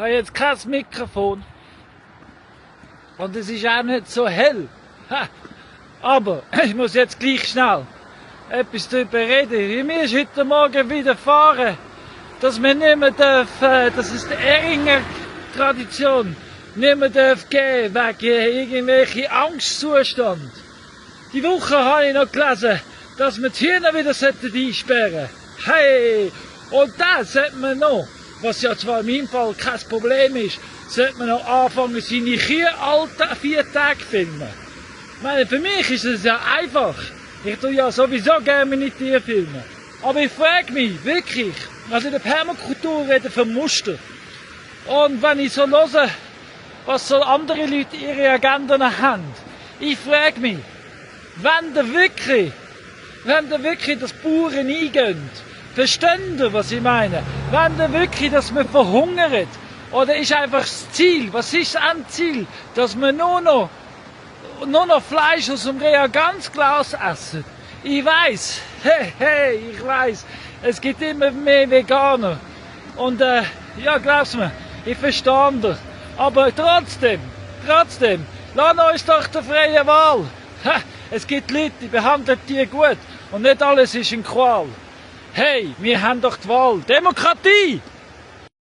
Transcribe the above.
habe jetzt kein Mikrofon. Und es ist auch nicht so hell. Ha. Aber ich muss jetzt gleich schnell etwas darüber reden. Mir ist heute Morgen widerfahren, dass wir nicht mehr dürfen, das ist die Eringer Tradition, nicht mehr dürfen gehen wegen irgendwelchen Angstzustand. Die Woche habe ich noch gelesen, dass wir die Hühner wieder einsperren sollten. Hey! Und das sollte man noch, was ja zwar in meinem Fall kein Problem ist, sollte man noch anfangen, seine Kühe alle 4 Tage filmen. Ich meine, für mich ist es ja einfach. Ich tue ja sowieso gerne meine Tiere filmen. Aber ich frage mich wirklich, also in der Permakultur reden von Muster. Und wenn ich so höre, was so andere Leute ihre Agenden haben, ich frage mich, wenn da wirklich das Bauern eingehen, verstehen ihr, was ich meine? Wenn da wirklich, dass man verhungert, oder ist einfach das Ziel, was ist das Endziel, dass wir nur noch Fleisch aus dem Reagenzglas essen? Ich weiss, ich weiss, es gibt immer mehr Veganer. Und ja, glaub's mir, ich verstehe das. Aber trotzdem, lasst uns doch die freie Wahl. Es gibt Leute, die behandeln die gut und nicht alles ist in Qual. Hey, wir haben doch die Wahl. Demokratie!